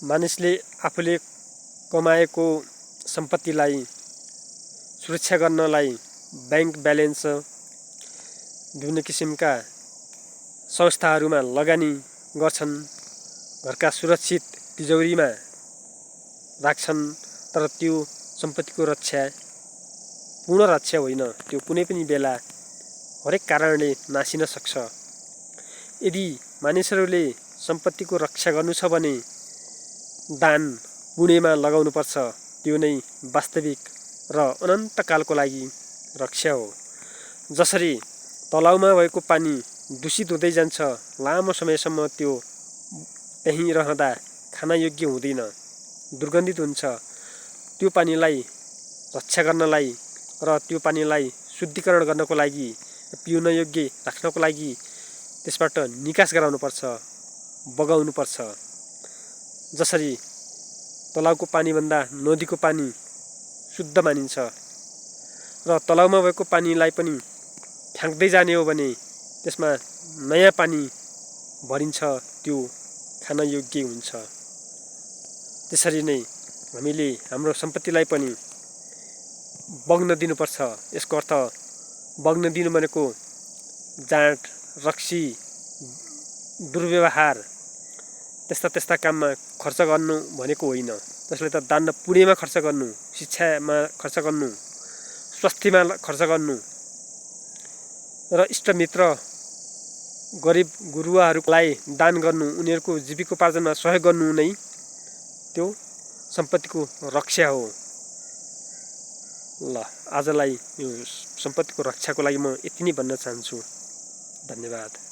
मानिसले आफूले कमाएको सम्पत्तिलाई सुरक्षा गर्नलाई बैंक ब्यालेन्स विभिन्न किसिमका संस्थाहरूमा लगानी गर्छन्, घरका सुरक्षित तिजौरीमा राख्छन्। तर त्यो सम्पत्तिको रक्षा पूर्ण रक्षा होइन, त्यो कुनै पनि बेला हरेक कारणले नासिन सक्छ। यदि मानिसहरूले सम्पत्तिको रक्षा गर्नु छ भने दान पुण्यमा लगाउनुपर्छ। त्यो नै वास्तविक र अनन्तकालको लागि रक्षा हो। जसरी तलाउमा भएको पानी दूषित हुँदै जान्छ, लामो समयसम्म त्यो त्यहीँ रहँदा खानयोग्य हुँदैन, दुर्गन्धित हुन्छ। त्यो पानीलाई रक्षा गर्नलाई र त्यो पानीलाई शुद्धिकरण गर्नको लागि, पिउन योग्य राख्नको लागि त्यसबाट निकास गराउनुपर्छ, बगाउनुपर्छ। जसरी तलाउको पानीभन्दा नदीको पानी शुद्ध मानिन्छ र तलाउमा भएको पानीलाई पनि फ्याँक्दै जाने हो भने त्यसमा नयाँ पानी भरिन्छ, त्यो खान योग्य हुन्छ। त्यसरी नै हामीले हाम्रो सम्पत्तिलाई पनि बग्न दिनुपर्छ। यसको अर्थ बग्न दिनु भनेको जाँड, रक्सी, दुर्व्यवहार त्यस्ता काममा खर्च गर्नु भनेको होइन। त्यसले त दान र पुण्यमा खर्च गर्नु, शिक्षामा खर्च गर्नु, स्वास्थ्यमा खर्च गर्नु र इष्टमित्र गरिब गुरुवाहरूलाई दान गर्नु, उनीहरूको जीविकोपार्जनमा सहयोग गर्नु नै त्यो सम्पत्तिको रक्षा हो। ल, आजलाई यो सम्पत्तिको रक्षाको लागि म यति नै भन्न चाहन्छु। धन्यवाद।